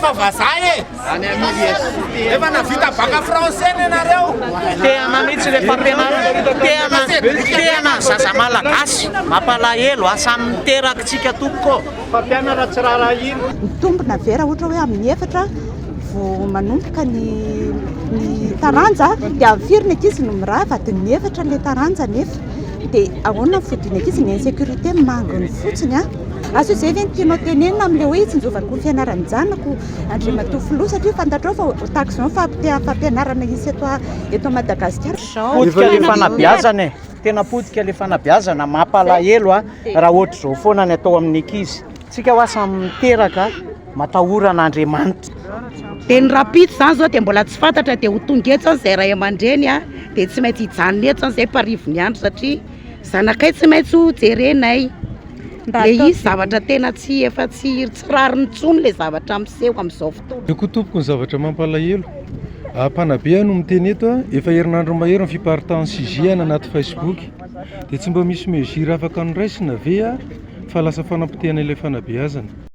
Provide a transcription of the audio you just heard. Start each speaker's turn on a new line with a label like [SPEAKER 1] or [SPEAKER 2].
[SPEAKER 1] Efa vazaha e! Efa navita bac français ny anareo.
[SPEAKER 2] Tehana mihitsy le fampianarana. Tehana, tehana ny zaza malagasy. Mampalahelo a, samy miteraka tsika tompoko.
[SPEAKER 3] Fampianara tsy raharahiana.
[SPEAKER 4] Mitombina ve raha ohatra hoe amin'ny efatra vao manomboka ny ny taranja dia amin'ny firy ny ankizy no mirava? Adin'ny efatra ilay taranja nefa dia ahoana ny fodian'ny ankizy? Ny insécurité manginy fotsiny a. Asa izay ve no tianao tenenina amin'ilay hoe hitsinjovako ny fianaran-janako Andriamatoa Filoha satria fantatrao fa tahaka izao ny fahapotehan'ny fampianarana hisy eto eto Madagasikara.
[SPEAKER 2] Potika le fanabeazana e. Tena potika le fanabeazana, mampalahelo a, raha ohatr'izao foana ny atao amin'ny ankizy. Tsika hoa samy miteraka, matahora an'Andriamanitra.
[SPEAKER 5] Dia ny rahampitso izany izao dia mbola tsy fantatra dia ho tonga eto izany izay ray aman-dreny a, dia tsy maintsy hijanona eto izany izay mparivo ny andro satria zanakay tsy maintsy ho jerenay. Le izy zavatra tena tsy efa tsy tsy rariny intsony le zavatra miseho amin'izao fotoana.
[SPEAKER 6] Io koa tompoko ny zavatra mampalahelo. Mpanabe aho no miteny eto a, efa herinandro mahery ny fiparitahan'ny sujet any anaty Facebook. Dia tsy mba misy mesure afaka noraisina ve a fa lasa fanapotehana ilay fanabeazana.